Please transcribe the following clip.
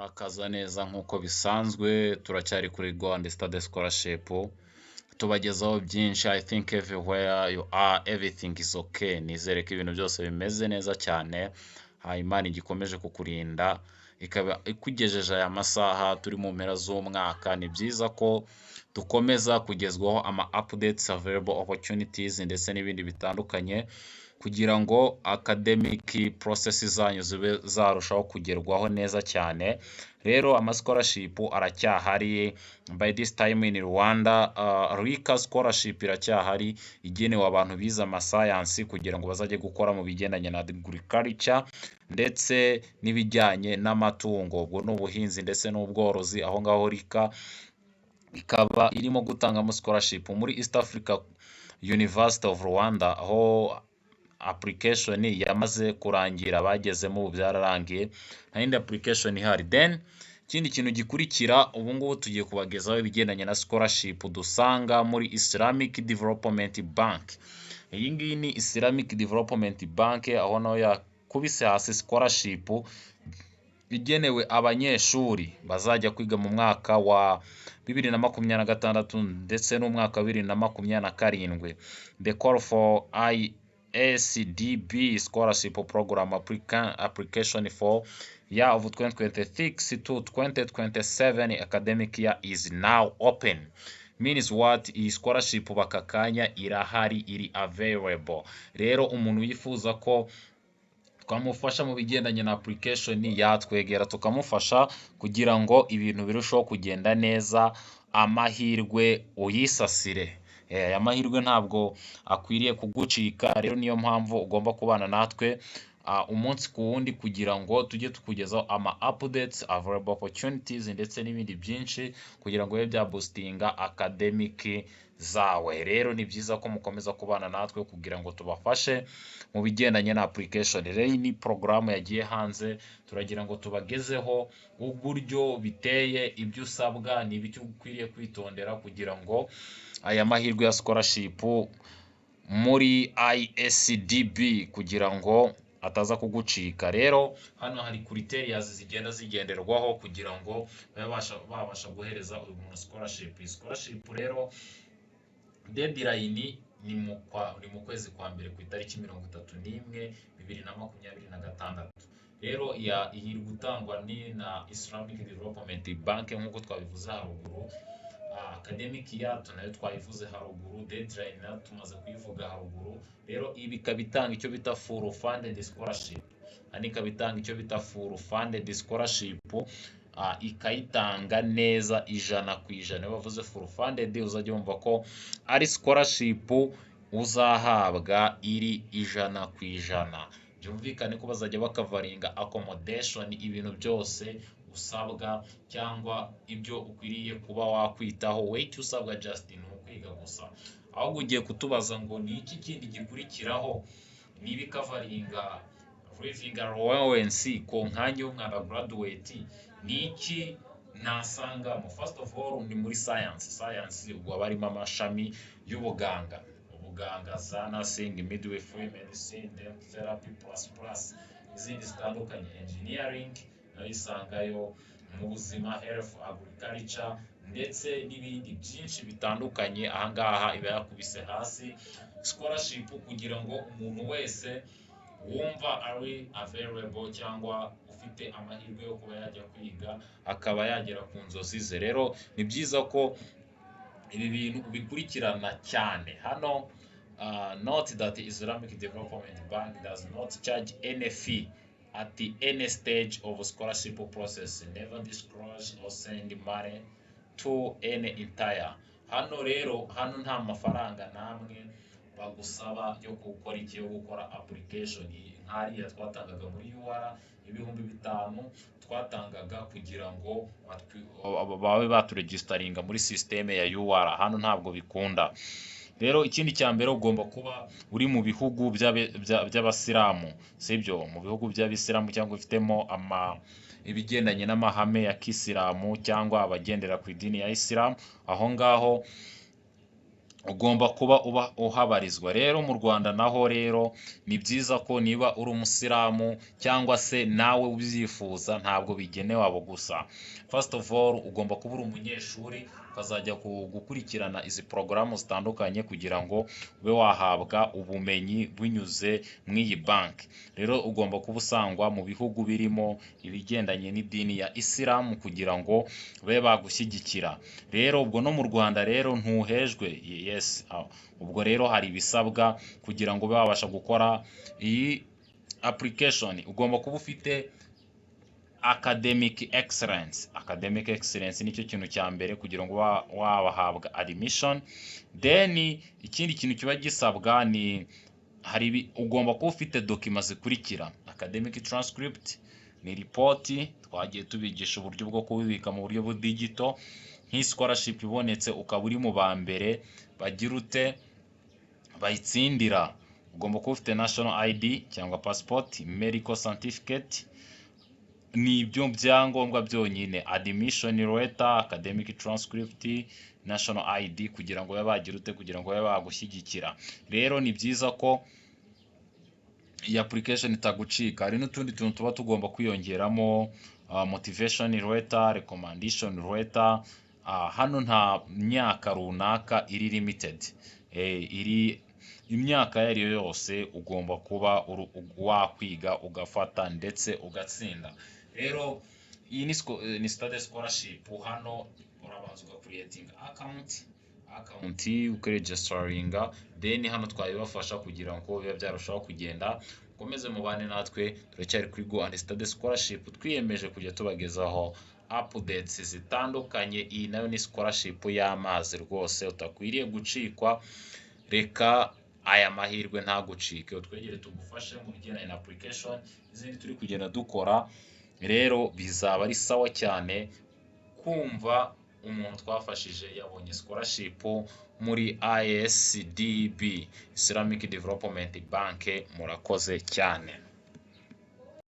Murakaza neza. Nk'uko bisanzwe, turacyari kuri Rwanda Study Scholarship, tubagezaho byinshi. I think everywhere you are, everything is okay. Nizere ko ibintu byose bimeze neza cyane. Imana igikomeje kukurinda, ikaba ikugejeje aya masaha turi mu mpera z'umwaka. Ni byiza ko dukomeza kugezwaho ama updates, available opportunities ndetse n'ibindi bitandukanye, kugira ngo academic process zanyu zibe zarushaho kugerwaho neza cyane. Rero ama scholarship aracyahari by this time in Rwanda. RICA scholarship iracyahari, igenewe abantu bize ama science kugira ngo bazajye gukora mu bigendanye na agriculture ndetse n'ibijyanye n'amatungo, ubwo ni ubuhinzi ndetse n'ubworozi. Aho ngaho RICA ikaba irimo gutangamo scholarship. Muri East Africa University of Rwanda, aho application yamaze kurangira, bagezemo ubu byararangiye, nta yindi application ihari. Then ikindi kintu gikurikira, ubu ngubu tugiye kubagezaho ibigendanye na scholarship dusanga muri Islamic Development Bank. Iyi ngiyi ni Islamic Development Bank, aho nayo yakubise hasi scholarship igenewe abanyeshuri bazajya kwiga mu mwaka wa 2026 ndetse n'umwaka wa 2027. The call for ISDB scholarship program application for year of 2026 to 2027 academic year is now open. Means what? Iyi scholarship bakakanya irahari, iri available. Rero umuntu wifuza ko twamufasha mu bigendanye na application yatwegera tukamufasha kugira ngo ibintu birusheho kugenda neza, amahirwe uyisasire. Aya mahirwe ntabwo akwiriye kugucika. Rero niyo mpamvu ugomba kubana natwe umunsi ku wundi kugira ngo tujye tukugezaho ama updates, available opportunities ndetse n'ibindi byinshi kugira ngo bibe bya boostinga academic zawe. Rero ni byiza ko mukomeza kubana natwe kugira ngo tubafashe mu bigendanye na application. Rero iyi ni porogaramu yagiye hanze, turagira ngo tubagezeho uburyo biteye, ibyo usabwa, ni ibiki ukwiriye kwitondera kugira ngo aya mahirwe ya scholarship muri ISDB kugira ngo ataza kugucika. Rero hano hari criteria zigenda zigenderwaho kugira ngo babe babasha guhereza uyu muntu scholarship. Iyi scholarship rero deadline ni mu kwezi kwa mbere ku itariki 31 2026. Rero iyi iri gutangwa ni na Islamic Development Bank nk'uko twabivuze haruguru. Academic year nayo twayivuze haruguru, deadline nayo tumaze kuyivuga haruguru. Rero ibi ikaba itanga icyo bita full funded scholarship. Hano ikaba itanga icyo bita full funded scholarship, ikayitanga neza 100%. Iyo bavuze full funded, uzajya wumva ko ari scholarship uzahabwa iri 100%. Byumvikane ko bazajya bakacoveringa accommodation, ibintu byose usabwa cyangwa ibyo ukwiriye kuba wakwitaho. Wowe icyo usabwa just ni ukwiga gusa. Ahubwo ugiye kutubaza ngo ni iki kindi gikurikiraho niba icoveringa living allowance ko nkanjye w'umwana graduate, ni iki nasangamo? First of all, ni muri science. Science ubwo haba harimo amashami y'ubuganga, ubuganga, za nursing, midwifery, medicine, dental therapy, plus plus n'izindi zitandukanye. Engineering nayo isangayo, mu buzima, health, agriculture ndetse n'ibindi byinshi bitandukanye. Ahangaha iba yakubise hasi scholarship kugira ngo umuntu wese wumva ari available cyangwa ufite amahirwe yo kuba yajya kwiga akaba yagera ku nzozi ze. Rero ni byiza ko ibi bintu ubikurikirana cyane. Hano note that Islamic Development Bank does not charge any fee at any stage of scholarship process. Never disclose or send money to any entire. Hano rero, hano nta mafaranga n'amwe bagusaba yo gukora iki, yo gukora application. Nk'ariya twatangaga muri UR, 5000 twatangaga kugira ngo babe baturegisteringa muri système ya UR, hano ntabwo bikunda. Rero ikindi cya mbere, ugomba kuba uri mu bihugu by'abasilamu, sibyo? Mu bihugu by'abisilamu cyangwa ufitemo ama ibigendanye n'amahame ya kisilamu cyangwa abagendera ku idini ya isilamu, aho ngaho Ugomba kuba uba uhabarizwa rero mu Rwanda. Naho rero ni byiza ko niba uri umusilamu cyangwa se nawe ubyifuza, ntabwo bigenewe abo gusa. First of all, ugomba kuba uri umunyeshuri, ukazajya gukurikirana izi porogaramu zitandukanye kugira ngo ube wahabwa ubumenyi binyuze mu iyi banki. Rero ugomba kuba usangwa mu bihugu birimo ibigendanye n'idini ya Isilamu kugira ngo babe bagushyigikira. Rero ubwo no mu Rwanda rero ntuhejwe. Yes, ubwo rero hari ibisabwa kugira ngo ube wabasha gukora iyi application. Ugomba kuba ufite academic excellence. Academic excellence nicyo kintu cya mbere kugira ngo wabahabwa admission. Then ikindi kintu kiba gisabwa ni hari ugomba kuba ufite document zikurikira: academic transcript, ni report twagiye tubigisha uburyo bwo kubibika mu buryo digital. Nk'iyi scholarship ibonetse ukaba uri mu ba mbere bagira ute, bayitsindira, ugomba kuba ufite national ID cyangwa passport, medical certificate. Ni ibyo byangombwa byonyine: admission letter, academic transcript, national ID, kugira ngo babe bagira ute, kugira ngo babe bagushyigikira. Rero ni byiza ko iyi application itagucika. Hari n'utundi tuntu tuba tugomba kwiyongeramo, motivation letter, recommendation letter. Hano nta myaka runaka iri limited, iri imyaka iyo ari yo yose ugomba kuba wakwiga, ugafata ndetse ugatsinda. Rero iyi ni study scholarship. Hano urabanza ugacreatinga account, ukaregisteringa, then hano twabibafasha kugira ngo bibe byarushaho kugenda. Mukomeze mubane natwe, turacyari kuri Go and Study Scholarship. Twiyemeje kujya tubagezaho updates zitandukanye. Iyi nayo ni scholarship y'amazi rwose utakwiriye gucikwa. Reka aya mahirwe ntagucike, utwegere tugufashe mu bigendanye na application n'izindi turi kugenda dukora. Rero bizaba ari sawa cyane kumva umuntu twafashije yabonye scholarship muri ISDB, Islamic Development Bank. Murakoze cyane.